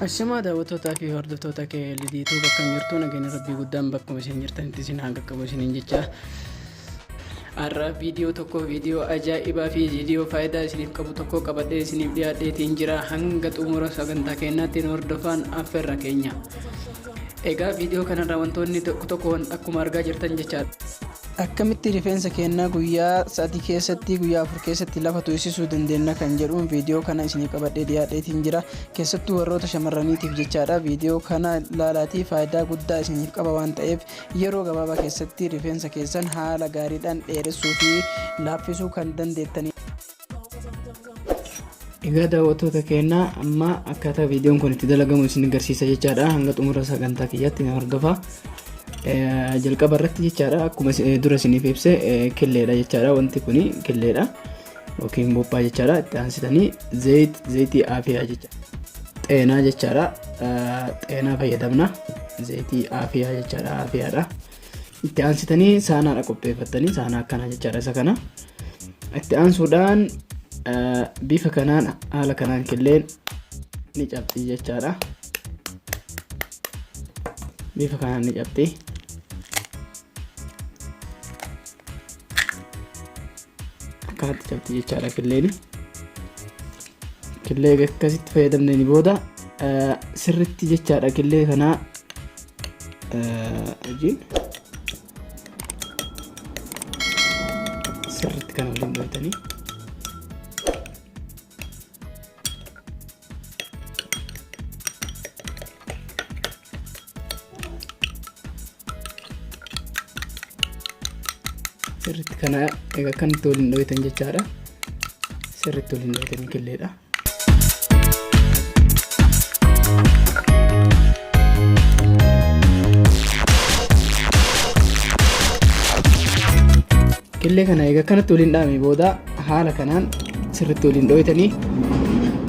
Ashamaa daawwattootaa fi hordoftoota KLDtu bakka jirtu nageenya rabbii guddaan bakkuma isin jirtanitti isin haa qaqqabu isiniin jecha. Har'a viidiyoo tokko viidiyoo ajaa'ibaa fi viidiyoo faayidaa isiniif qabu tokko qabadhee isiniif dhiyaadheetiin jira hanga xumura sagantaa keenyaatti nu hordofaan affeerra keenya. Egaa viidiyoo kanarraa wantoonni tokko tokko akkuma argaa jirtan jechaadha. Akkamitti rifeensa keenyaa guyyaa 3 keessatti guyyaa 4 keessatti lafa tuqsisuu dandeenya kan jedhuun viidiyoo kana isinii qabadhee dhiyaadheetiin jira. Keessattuu warroota shamarraniitiif jechaadha. Viidiyoo kana ilaalaatii faayidaa guddaa isiniif qaba waan ta'eef yeroo gabaabaa keessatti rifeensa keessan haala gaariidhaan dheeressuu fi laaffisuu kan dandeettani. Egaa daawwattoota keenyaa amma akkaataa viidiyoon kun itti dalagamu isin agarsiisa jechaadha. Hanga xumura sagantaa kiyyaatti na hordofaa. Jalqaba irratti jechaadha akkuma dura isiniif ibse killeedha jechaadha. Wanti kun killeedha yookiin bob'aa jechaadha. Itti aansitanii zayitii aafiyaa jecha xeenaa jechaadha. Xeenaa fayyadamna. Zayitii aafiyaa jechaadha aafiyaadha. Itti aansitanii saanaadha qopheeffattanii saanaa akkanaa jechaadha isa kana. Itti aansuudhaan bifa kanaan haala kanaan killeen ni cabxi jechaadha. Bifa kanaan ni cabxi. Akkanatti cabxi jechaadha killeen. Killee akkasitti fayyadamneen booda sirritti jechaadha killee kanaa wajjin sirriitti kana waliin dhoytanii sirriitti kana egaa akkanatti waliin dhoytan jechaadha. Sirriitti waliin dhoytanii killeedha. Qillee kana egaa akkanatti waliin dhaame booda haala kanaan sirriitti waliin dhooytanii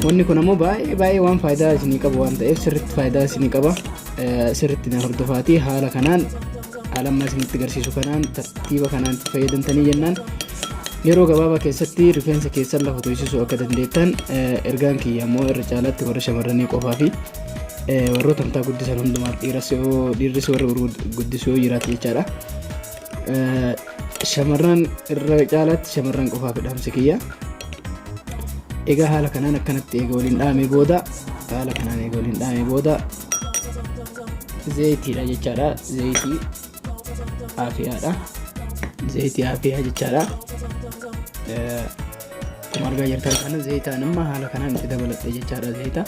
wanni kun ammoo baay'ee baay'ee waan faayidaa isinii qabu waan ta'eef sirriitti faayidaa isinii qaba sirriitti na hordofaatii haala kanaan haala amma isinitti agarsiisu kanaan tartiiba kanaan itti fayyadamtanii jennaan yeroo gabaabaa keessatti rifeensa keessan lafa to'isisuu akka dandeettan ergaan kiyya ammoo irra caalaatti warra shamarranii qofaa fi warroota mataa guddisan hundumaaf dhiiras yoo dhiirris warra guddisuu yoo jiraate jechaadha. Shamarran irra caalaatti shamarran qofaaf dhaamsi kiyya. Egaa haala kanaan akkanatti eega waliin dhahamee booda haala kanaan eega waliin dhahamee booda zayitiidha jechaadha. Zayitii aafiyaadha. Zayitii aafiyaa jechaadha. Akkuma argaa jirtan kana zayitaan amma haala kanaan itti dabaladhe jechaadha zayita.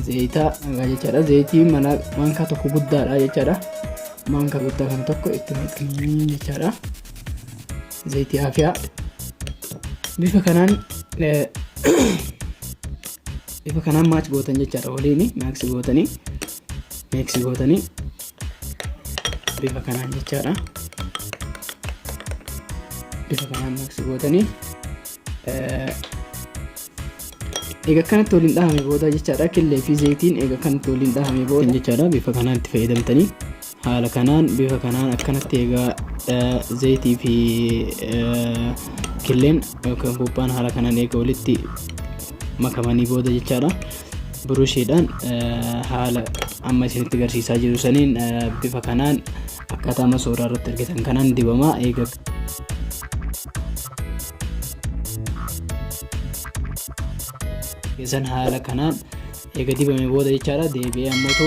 Zayita jechaadha. Zayitii maankaa tokko guddaadha jechaadha. Maankaa guddaa kan tokko itti naqnii jechaadha. Zayitii aafiyaa. Bifa kanaan bifa kanaan maach gootan jechaadha waliin maaksi gootanii meeksi gootanii bifa kanaan jechaadha. Bifa kanaan maaksi gootanii eega akkanatti waliin dhahame booda jechaadha killee fi zayitiin eega akkanatti waliin dhahame booda jechaadha bifa kanaan itti fayyadamtanii haala kanaan bifa kanaan akkanatti egaa zayitii fi killeen yookaan buuphaan haala kanaan eega walitti makamanii booda jechaadha burushiidhaan haala amma isinitti agarsiisaa jiru saniin bifa kanaan akkaataa amma suuraa irratti argitan kanaan dibama eega keessan haala kanaan eega dibame booda jechaadha deebi'ee ammootu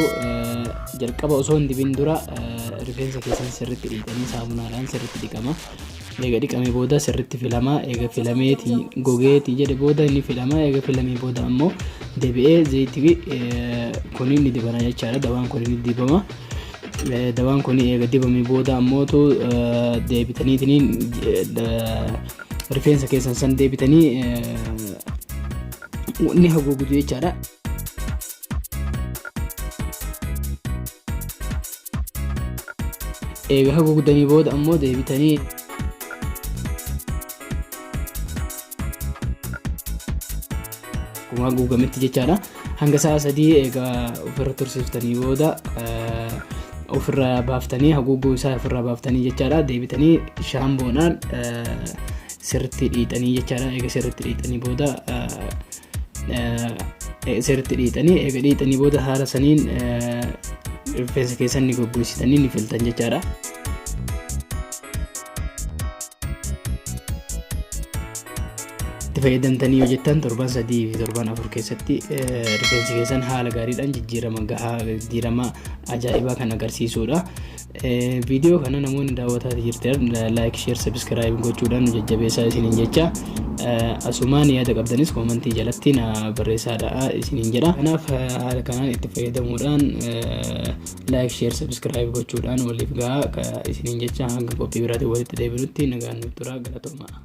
jalqaba osoo hin dibin dura rifeensa keessan sirriitti dhiqanii saamunaadhaan sirriitti dhiqama eega dhiqame booda sirriitti filama eega filameeti gogeeti jedhe booda inni filama eega filamee booda ammoo deebi'ee zayitii kun ni dibana jechaadha dawaan kun ni dibama dawaan kun eega dibame booda ammootu deebitaniitiin rifeensa keessan san deebitanii ni haguugutu jechaadha. Eega haguugdanii booda ammoo deebitanii akkuma haguugametti jechaadha. Hanga sa'a 3 egaa ofirra tursiiftanii booda ofirra baaftanii haguuguu isaa ofirraa baaftanii jechaadha. Deebitanii shaamboodhaan sirriitti dhiixanii jechaadha. Eega sirriitti dhiixanii booda Sirriitti dhiixanii eega dhiixanii booda haala saniin rifeensa keessan ni goggogsitanii ni filtan jechaadha. Itti fayyadamtanii yoo jettan torban 3 fi torban 4 keessatti rifeensi keessan haala gaariidhaan jijjiirama gahaa, jijjiirama ajaa'ibaa kan agarsiisudha. Viidiyoo kana namoonni daawwataa jirtan like, share, subscribe gochuudhaan nu jajjabeessaa isiniin jecha. Asumaan yaada qabdanis koomantii jalatti na barreessaadha isiniin jedha. Kanaaf haala kanaan itti fayyadamuudhaan like, share, subscribe gochuudhaan waliif gahaa isiniin jecha. Hanga qophii biraatiin walitti deebinutti nagaan nuuf turaa, galatoomaa.